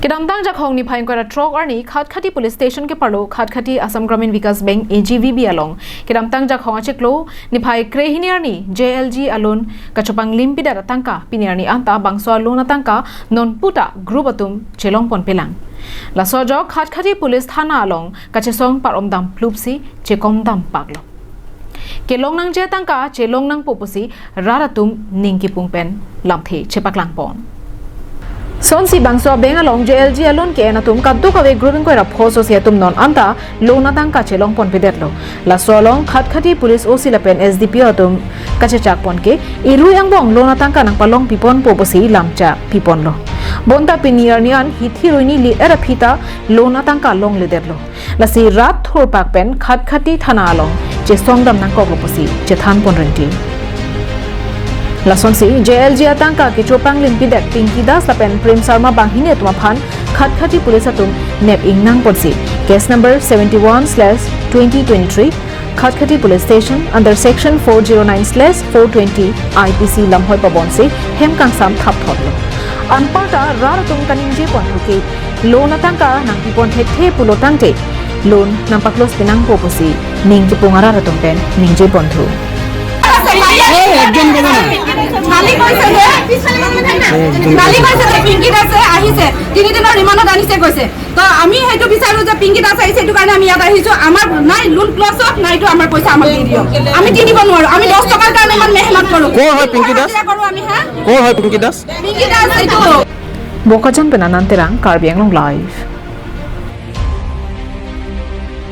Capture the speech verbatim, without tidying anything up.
Kedamtang Jakhong niphai ingkoi ra throk arni Khatkhati Police Station keparlo Khatkhati Assam Gramin Vikas Bank A G V B along kedamtang Jakhong achiklo niphai krehini arni J L G a loan kachopanglim pidet atangka pini arni anta bangso a loan atangka non puta group atum chelong ponpelang. Laso ajok Khatkhati Police Thana along kachesong par-om dam plupsi chekom dam paklo. Kelong nangji atangka chelong nangpo pusi rat atum ning kipung pen lamthe chepaklang pon. Sonsi bangso bank along J L G a loan ke-en atum kadokave group ingkoi ra pho sosi atum non anta loan atangka chelong ponpedetlo. Laso along Khatkhati Police O C lapen S D P O atum kachechak pon ke irui angbong loan atangka nangpalong piponpo pusi lamcha piponlo. Bonta pini arni an hithi ruini li-et aphi ta loan atangka longledetlo. Lasi rat thurpak pen Khatkhati Thana along chesong dam nangkoklo pusi chethan pon ringti. Lasonsi J L G atangka kechopanglim pidet Pinky Das lapen Prem Sharma banghini atum aphan Khatkhati Police atum nep ingnang ponsi case number seventy-one slash twenty twenty-three Khatkhati Police Station under section four zero nine slash four twenty I P C lamhoi pabonsi hem kangsam thapthotlo. Anparta rat atum kaningje ponthu ke loan atangka nangpipon thekthe pulo tangte loan nangpa-close pinangpo pusi ning kipung arat atum pen ningje ponthu. কালি কৈছে যে, কালি কৈছে যে পিংকি দাসে আহিছে, তিনিদিনৰ ৰিমাণ্ডত আনিছে কৈছে। তো আমি সেইটো বিচাৰো যে পিংকি দাস আহিছে, সেইটো কাৰণে আমি ইয়াত আহিছো। আমাৰ নাই লোন ক্লজ হওক, নাইতো আমাৰ পইচা আমাক দি দিয়ক। আমি কিনিব নোৱাৰো, আমি দহ টকাৰ কাৰণে ইমান মেহনত কৰো। ক'ৰ হয় পিংকি দাস? হাজিৰা কৰো আমি, হা? ক'ৰ হয় পিংকি দাস? পিংকি দাস এইটো। Bokajan pen Anand Terang, Karbi Anglong Live.